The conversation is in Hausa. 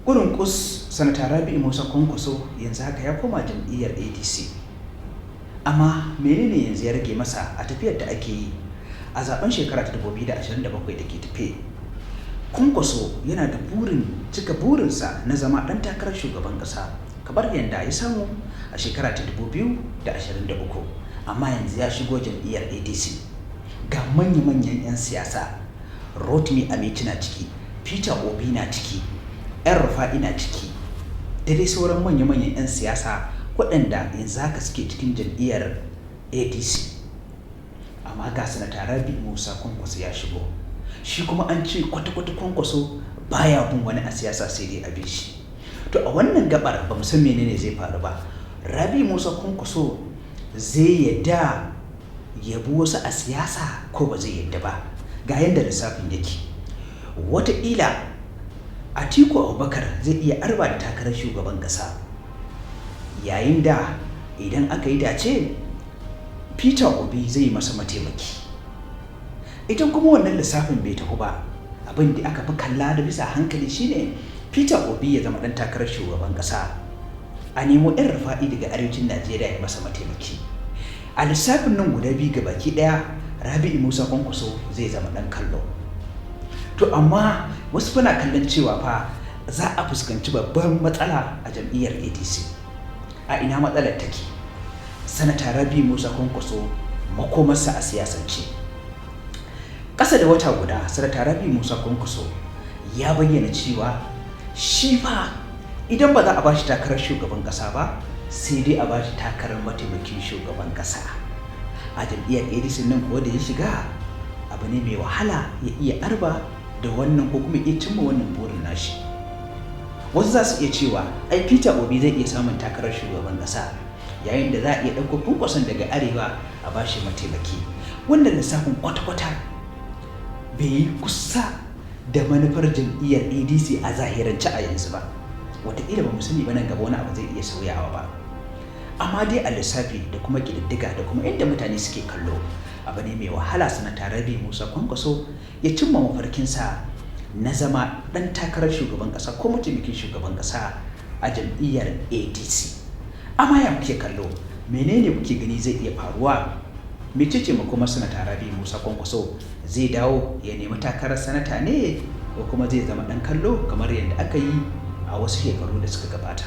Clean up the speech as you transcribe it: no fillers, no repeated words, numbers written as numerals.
Kurin kus, Sanata Rabi'u Musa Kwankwaso yanzu haka ya koma jam'iyyar ADC. Amma menene yanzu ya rage masa a tafiyar da ake yi a zaben shekara ta 2027 da ke tafe? Kwankwaso yana da burin cika burinsa na zama ɗan takarar shugaban ƙasa kamar yadda ya samu a shekara ta 2023, amma yanzu ya shigo jam'iyyar ADC. Ga manya-manyan 'yan siyasa, Rotimi Amaechi na ciki, Peter Obi na ciki, 'Yan Rufa'i na ciki, da dai sauran manya-manyan 'yan siyasa waɗanda yanzu haka suke cikin jam'iyyar ADC. Amma ga Sanata Rabi'u Musa Kwankwaso ya shigo. Shi kuma an ce kwata-kwata Kwankwaso baya bin wani a siyasa, sai dai a bi shi. To, a wannan gabar ba mu san menene zai faru ba. Rabi'u Musa Kwankwaso zai yadda ya bi wasu a siyasa ko ba zai yadda ba? Ga yadda lissafin yake: wataƙila Atiku Abubakar zai iya arba da takarar shugaban ƙasa, yayin da idan aka yi dace, Peter Obi zai yi masa mataimaki. Idan kuma wannan lissafin bai tafi ba, abin da aka fi kalla da bisa hankali shine Peter Obi ya zama ɗan takarar shugaban ƙasa, a nemo 'Yan Rufa'i daga arewacin Najeriya ya masa mataimaki. A lissafin nan guda biyu baki ɗaya, Rabi'u Musa Kwankwaso zai zama ɗan kallo. To, amma wasu fana kallon cewa fa za a fuskanci babban matsala a jam'iyyar ADC. A ina matsalar take? Sanata Rabi'u Musa Kwankwaso, makomarsa a siyasance. Ƙasa da wata guda, Sanata Rabi'u Musa Kwankwaso ya bayyana cewa shi fa idan ba za a bashi takarar shugaban ƙasa ba, sai dai a bashi takarar mataimakin shugaban ƙasa a jam'iyyar ADC. Nan kuwa da ya shiga, abu ne mai wahala ya iya arba da wannan ko kuma iya cimma wannan burin nashi. Wasu za su iya cewa ai Peter Obi zai iya samun takarar shugaban ƙasa, yayin da za a iya ɗauko Kwankwason daga arewa a bashi mataimaki. Wannan lissafin kwata-kwata bai yi kusa da manufar jam'iyyar ADC a zahirance a yanzu ba. Wataƙila ba mu sani ba, nan gaba wani abu zai iya sauyawa ba. Amma dai a lissafi da kuma ƙididdiga da kuma inda mutane suke kallo, abu ne mai wahala Sanata Rabi Musa Kwankwaso ya cimma mafarkinsa na zama ɗan takarar shugaban ƙasa ko mataimakin shugaban ƙasa a jam'iyyar ADC. Amma ya kuke kallo? Menene kuke gani zai iya faruwa? Mecece makomar Sanata Rabi Musa Kwankwaso? Zai dawo ya nemi takarar sanata ne, ko kuma zai zama ɗan kallo kamar yadda aka yi a wasu shekaru da suka gabata?